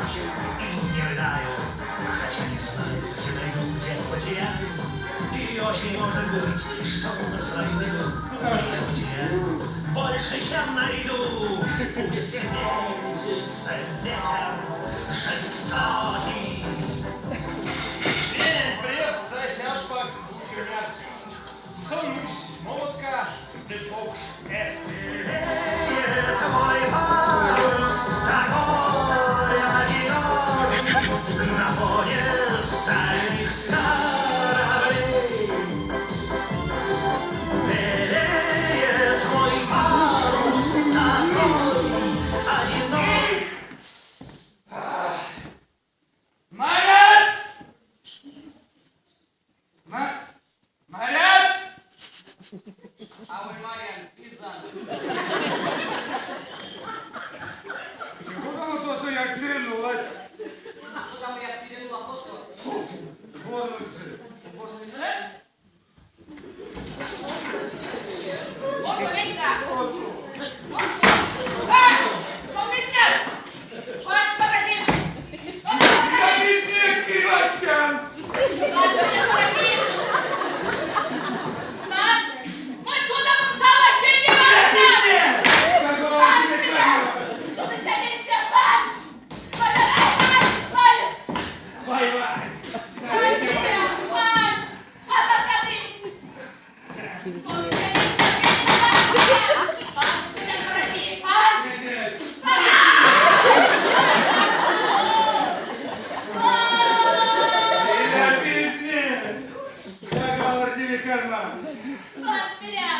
плачу и не рыдаю, Хотя не знаю, где найду, где потеряю. И очень может быть, что на свою беду я потеряю больше, чем найду. Пусть месяца ветер жестокий. Велень превс сась апак кенярсо. Сон мусь молотка ды покш эск. Белеет мой парус, такой одинокий, На фоне стальных кораблей. Белеет мой парус, такой одинокий. Марят! Марят! Аволь марян, кирдан. Чего там то, як звернулась? Что там я сирену апостол? Бонусы. Можно, Венька? А! Коммунистер! Паш, покажи! Я везде Киростян! Саш, вот сюда попыталась, беги, Машина! Какого тебе Что ты себя несешь, Паш? Ай, ай, ай! Вай-вай! Паш, меня, Паш! А ты! Что ты себя несешь, Паш? Паш, меня порази! Паш! Я везде! Какого тебе карман? Паш, меня!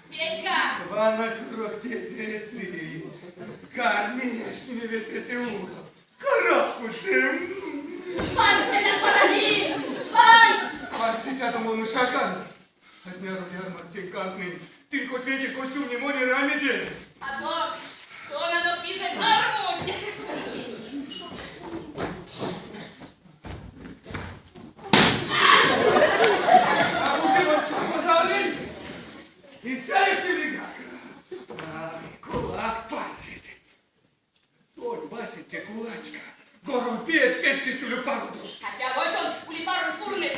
Венька! Ванна крок тецы. Кармешными ветреты ухо. Каракульцы. Паш, меня порази! Паш! Парситя думал, ну шаган. Размером ярмарки кантный. Ты хоть ветер костюм не мони рамиде. А то, то надо писать гармонь. А ну ты вот позавли. И сядешь или как? Кулак пальцит. Толь, басите, кулачка. Горобеет пести тюлюпаруду. Хотя вот он, улипарун курный.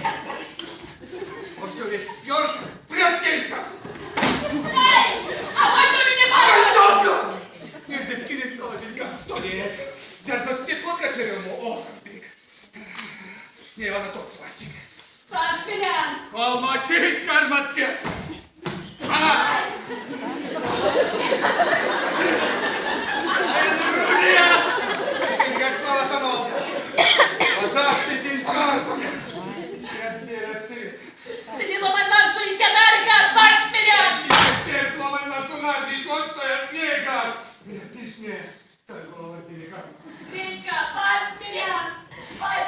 Вот что весь Йорк прячется. Эй, а вот он и не парун. Антонка! Ирдевкинен солоденька, сто лет. Зярдо те плотка серему осавтик. Не, Ивана тот свастик. Паш, Белян. Алмачить карматес. А! Рулия! Как мало санолка. Азапты день карт. Сидела ломан и сянарка, Паш, Белян. Венька, Паш, Белян. Ай,